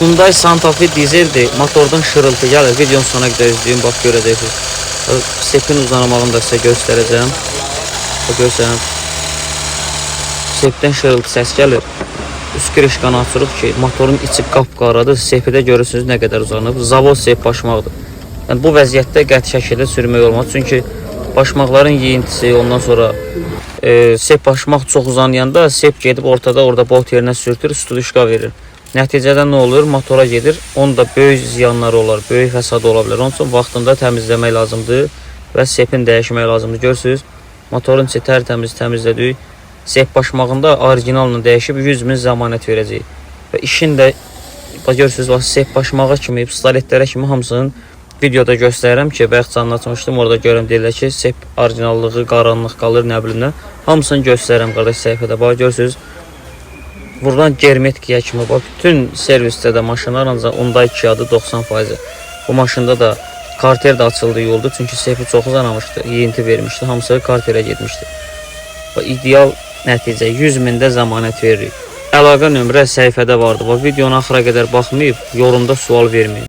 Hyundai Santa Fe dizeldir. Motordan şırıltı gəlir. Videonun sonuna qədər izləyin, bax görəcəksiniz. Sepin uzanmağını da sizə göstərəcəm. Bax görürsən. Sepdən şırıltı səs gəlir. Üst krişkanı açırıq ki, motorun içi qapqaradır. Sepi də görürsünüz nə qədər uzanıb. Zavod sep başmaqdır. Yəni bu vəziyyətdə qəti şəkildə sürmək olmaz. Çünki başmaqların yeyintisi, ondan sonra sep başmaq çox uzanayanda sep gedib ortada orada bolt yerinə sürtür, studuşka verir. Nəticədə nə olur? Motora gedir. Onun da böyük ziyanları olar, böyük fəsadı ola bilər. Onun üçün vaxtında təmizləmək lazımdır və sepin dəyişmək lazımdır. Görürsüz, motorun içi tərtəmiz təmizlədik. Sep başmağında orijinalını dəyişib 100 min zəmanət verəcəyik. Və işin də bax görürsüz, bax sep başmağa kimi, pistoletlərə kimi hamısının videoda göstərirəm ki, bayaq canlı açmışdım, orada görürəm deyirlər ki, sep orijinallığı qaranlıq qalır, nə bilim nə. Hamısını göstərirəm qardaş səhifədə. Bax görürsüz, vurulan germetikaya kimi bax bütün servisdə də maşınlar ancaq Hyundai Kia-dır 90%. Bu maşında da karter də açıldı yolda çünki sepi çox uzanamışdı, yeyinti vermişdi, hamısı karterə getmişdi. Bax ideal nəticə 100 mində zəmanət veririk. Əlaqə nömrə səhifədə vardı. Bax videonun axıra qədər baxmayıb yorumda sual verməyin.